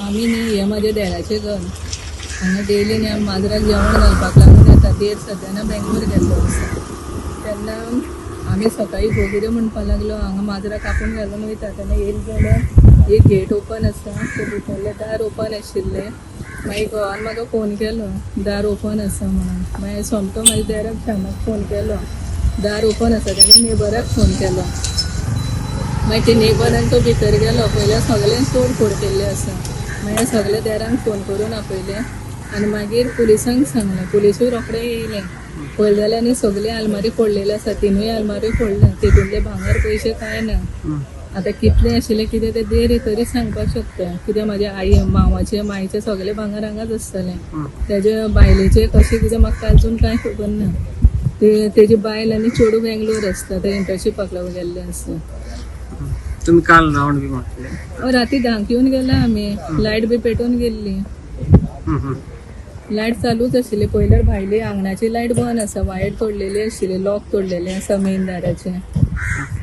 आमी न्ही हें म्हाज्या देराचें घर. हांगा डेली न्ही आमी माजराक जेवण घालपाक लागून येता. देर सद्या ना बेंगलोर गेल्लो आसा. तेन्ना आमी सकाळी घो कितें म्हणपाक लागलो, हांगा माजरां कापून घालून वयता. तेन्ना येयले जाल्यार एक गेट ओपन आसा, ते भितरलें दार ओपन आशिल्लें. मागीर घोवान म्हाका फोन केलो, दार ओपन आसा म्हणून. मागीर सोमतो म्हाज्या देराक श्यामाक फोन केलो, दार ओपन आसा. तेणें नेबराक फोन केलो. मागीर ते नेबरान तो भितर गेलो. पयल्यार सगळें तोडफोड केल्ली आसा. मागीर सगळे देरांक फोन करून आपयले आनी मागीर पुलिसांक सांगलें. पुलिसूय रोखडे येयले. पळयले जाल्यार आनी सगळी आलमारी फोडलेली आसा. तिनूय आलमारी फोडल्या. तितूंतले भांगर पयशे कांय ना. आतां कितले आशिल्ले कितें ते देर तरी सांगपाक शकता. कित्याक म्हाज्या आई मावाचे मायचे सगळे भांगर हांगाच आसतलें. तेजे बायलेचे कशें कितें म्हाका अजून कांय खबर ना. ते तेजी बायल आनी चेडूं बेंगलोर आसता. ते इंटर्नशिपाक लागून गेल्ले आसता. तुमी काल रावंड बी मारतले? राती 10क येवन गेला आमी. लायट बी पेटोवन गेल्ली. लायट चालूच आशिल्ली. पयल्यार भायली आंगणाची लायट बंद आसा. वायर तोडलेली आशिल्ली, लॉक तोडलेले आसा मेन दाराचे.